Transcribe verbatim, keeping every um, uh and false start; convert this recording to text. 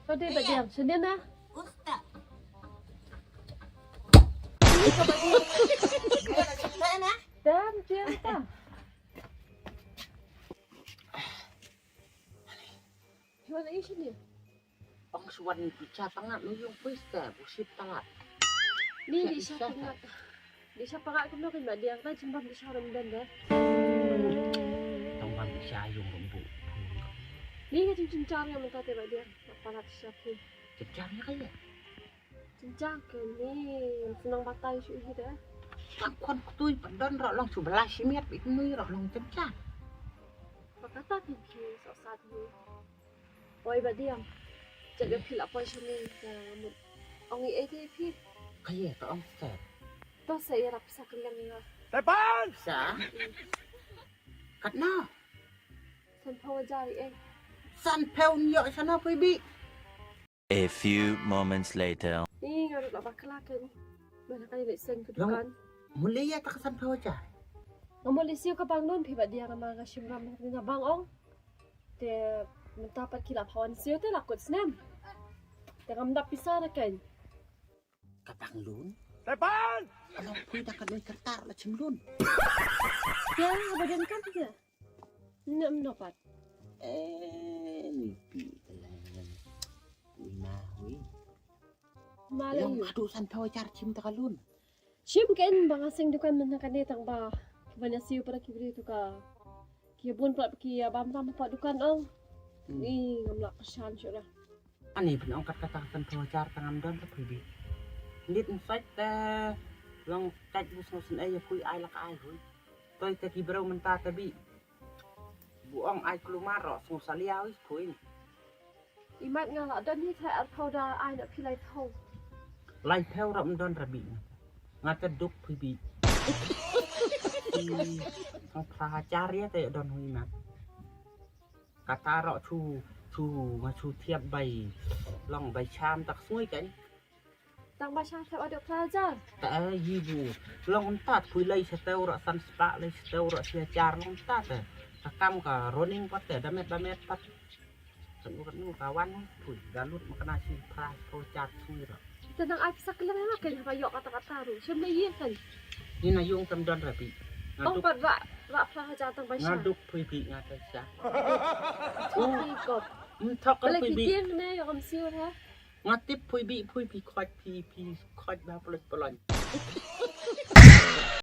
Kau dei ba diang, sendiri na. Ustaz. Dam, diang ta. Gimana isi ni? Ong suan ni picha tangat nu yung pista busit talat. Ni di sha tangat. Di sha parak kumno kan ba diang ta jimbam di sha ram dan da. Tong bam di sha yung rumbu. Ni ka jing jinjar yang mentah te ba diang. Palat sha pi. Jinjar ni kaya. Jinjar ke ni senang batai shu hi da. Tak kon kutui padon ro long shu belas simiat bit nui ro long jinjar. Pakata pi pi sok sat ni. Oi ba diang. Cak ga phi la poi sha ni ka mut. Ong i ei te phi. Kaya ka ong sat. To sa i rap sa kaliang ni. Tepan! Sa? Katno? San phew hajar i ei. San phew nyo sana pui bi. A few moments later. Ni nga rut la bakla kan. Mana kan i lek seng ke dukan. Muli ya tak san phew hajar. Nga muli siu ka bang nun phi ba diang ma nga shim ram ni na bang ong. Te mynta pat ki la phawan siu te la kut snem. Te ngam dap pisa da kan. Ka bang lun. Tepan! Along pui da ka nui kertar la chim lun. Ya, ba diang kan ya. Ni na mno pat. Eh, ni pi telan. Ui na ui. Malu. Yang adu san phew hajar chim ta ka lun. Shim ken ba nga seng dukan mynta kane tang ba ki ban ïa siew para ki briew tu ka ki bun pat ki ïa bam tam pat dukan ong. Ni ngam lah pyrshang shuh dah. Ani pynong kat kata kan pynwajar tang ngam don ka phi bi. Lit nsait te long kat bus ngusin ai ïa pui ai la ka ai hui. Toi te ki briew mynta te bi. Bu ong ai klumar ro sngu salia hui pui. Imat nga la don hi thai arphew da ai na phi lai phew. Lai phew ram don rabi. Nga te duk phi bi. Thang phra hajar ïa te don hui mat. Kata ro chu chu nga chu thiap bai long bai cham tak sngui kan. Tang ba sha thep aduk phra hajar. Ta ai hi bu. Long tat pui lai sa teu ro san spa lai sa teu ro sia char long tat. Ka kam ka running pat te damet damet pat. Kan u kan u ka wan pui da lut ma kana si phra ko char sui ro. Te nang ai pisa kelen na kan ba yok kata kata ru. Shem le yin kan. Ni na yung tam don rabi. Ong pat ba ba phra hajar tang ba sha. Nga duk pui bi nga ta sha. Pui kop. Mthok pui bi. Lagi tiang ne yok am siu ha. Nga tip phui bi phui bi khot phi phi khot ba plot plot.